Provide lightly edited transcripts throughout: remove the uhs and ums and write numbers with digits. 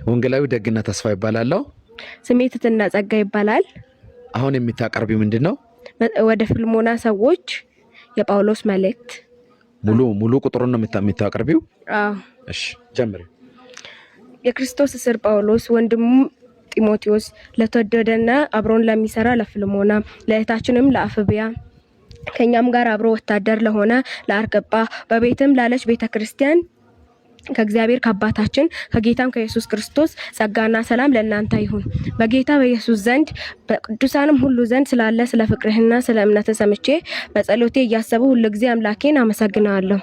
ወንጌላዊ ደግነት ተስፋ ይባላለሁ። ስሜ ትትና ጸጋ ይባላል። አሁን የምታቀርቢው ምንድን ነው? ወደ ፍልሞና ሰዎች የጳውሎስ መልእክት። ሙሉ ሙሉ ቁጥሩን ነው የምታቀርቢው? አዎ። እሺ ጀምሪ። የክርስቶስ እስር ጳውሎስ ወንድሙ ጢሞቴዎስ ለተወደደና አብሮን ለሚሰራ ለፍልሞና፣ ለእህታችንም ለአፍብያ፣ ከኛም ጋር አብሮ ወታደር ለሆነ ለአርክጳ፣ በቤትም ላለች ቤተክርስቲያን ከእግዚአብሔር ከአባታችን ከጌታም ከኢየሱስ ክርስቶስ ጸጋና ሰላም ለእናንተ ይሁን። በጌታ በኢየሱስ ዘንድ በቅዱሳንም ሁሉ ዘንድ ስላለ ስለ ፍቅርህና ስለ እምነትህ ሰምቼ በጸሎቴ እያሰቡ ሁልጊዜ አምላኬን አመሰግናለሁ።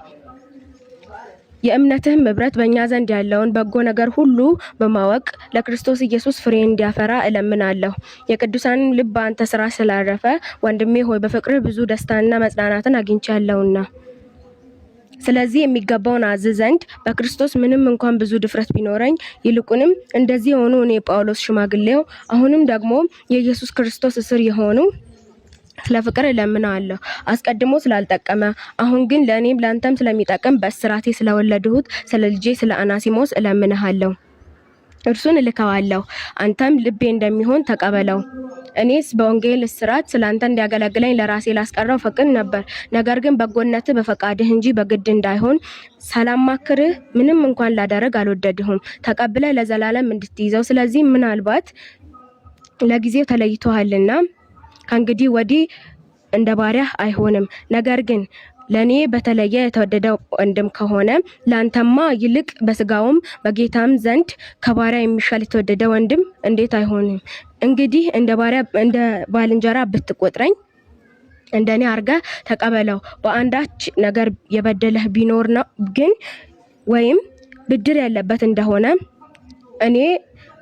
የእምነትህም ኅብረት በእኛ ዘንድ ያለውን በጎ ነገር ሁሉ በማወቅ ለክርስቶስ ኢየሱስ ፍሬ እንዲያፈራ እለምናለሁ። የቅዱሳንም ልብ በአንተ ስራ ስላረፈ ወንድሜ ሆይ፣ በፍቅርህ ብዙ ደስታንና መጽናናትን አግኝቻለሁና። ስለዚህ የሚገባውን አዝ ዘንድ በክርስቶስ ምንም እንኳን ብዙ ድፍረት ቢኖረኝ፣ ይልቁንም እንደዚህ የሆኑ እኔ ጳውሎስ ሽማግሌው፣ አሁንም ደግሞ የኢየሱስ ክርስቶስ እስር የሆኑ ስለ ፍቅር እለምናለሁ። አስቀድሞ ስላልጠቀመ አሁን ግን ለእኔም ለአንተም ስለሚጠቅም በእስራቴ ስለወለድሁት ስለ ልጄ ስለ አናሲሞስ እለምንሃለሁ። እርሱን እልከዋለሁ፣ አንተም ልቤ እንደሚሆን ተቀበለው። እኔስ በወንጌል እስራት ስላንተ እንዲያገለግለኝ ለራሴ ላስቀረው ፈቅድ ነበር። ነገር ግን በጎነትህ በፈቃድህ እንጂ በግድ እንዳይሆን ሳላማክርህ ምንም እንኳን ላደረግ አልወደድሁም፣ ተቀብለህ ለዘላለም እንድትይዘው። ስለዚህ ምናልባት ለጊዜው ተለይቶሃልና ከእንግዲህ ወዲህ እንደ ባሪያህ አይሆንም። ነገር ግን ለእኔ በተለየ የተወደደ ወንድም ከሆነ ለአንተማ ይልቅ በስጋውም በጌታም ዘንድ ከባሪያ የሚሻል የተወደደ ወንድም እንዴት አይሆንም? እንግዲህ እንደ ባሪያ እንደ ባልንጀራ ብትቆጥረኝ እንደኔ አድርገህ ተቀበለው። በአንዳች ነገር የበደለህ ቢኖር ነው ግን ወይም ብድር ያለበት እንደሆነ እኔ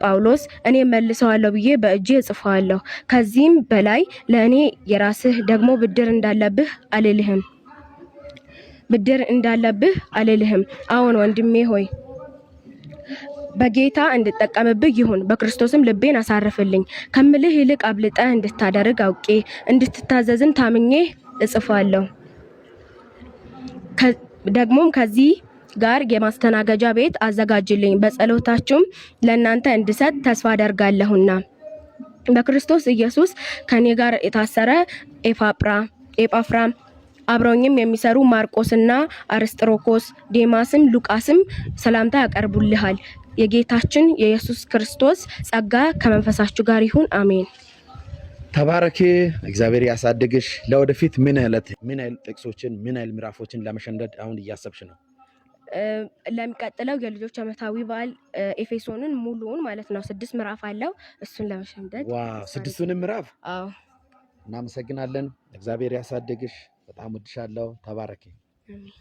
ጳውሎስ እኔ መልሰዋለሁ ብዬ በእጄ እጽፈዋለሁ። ከዚህም በላይ ለእኔ የራስህ ደግሞ ብድር እንዳለብህ አልልህም። አዎን ወንድሜ ሆይ፣ በጌታ እንድጠቀምብህ ይሁን፣ በክርስቶስም ልቤን አሳርፍልኝ። ከምልህ ይልቅ አብልጠህ እንድታደርግ አውቄ እንድትታዘዝም ታምኜ እጽፋለሁ። ደግሞም ከዚህ ጋር የማስተናገጃ ቤት አዘጋጅልኝ፣ በጸሎታችሁም ለእናንተ እንድሰጥ ተስፋ አደርጋለሁና። በክርስቶስ ኢየሱስ ከኔ ጋር የታሰረ ኤጳፍራ፣ አብረውኝም የሚሰሩ ማርቆስና አርስጥሮኮስ፣ ዴማስም ሉቃስም ሰላምታ ያቀርቡልሃል። የጌታችን የኢየሱስ ክርስቶስ ጸጋ ከመንፈሳችሁ ጋር ይሁን፣ አሜን። ተባረኪ፣ እግዚአብሔር ያሳድግሽ። ለወደፊት ምን ያህል ጥቅሶችን፣ ምን ያህል ምዕራፎችን ለመሸምደድ አሁን እያሰብሽ ነው? ለሚቀጥለው የልጆች ዓመታዊ በዓል ኤፌሶንን ሙሉውን ማለት ነው፣ ስድስት ምዕራፍ አለው፣ እሱን ለመሸምደድ። Wow፣ ስድስቱንም ምዕራፍ! አዎ። እናመሰግናለን። እግዚአብሔር ያሳድግሽ። በጣም ወድሻለሁ። ተባረኪ። አሜን።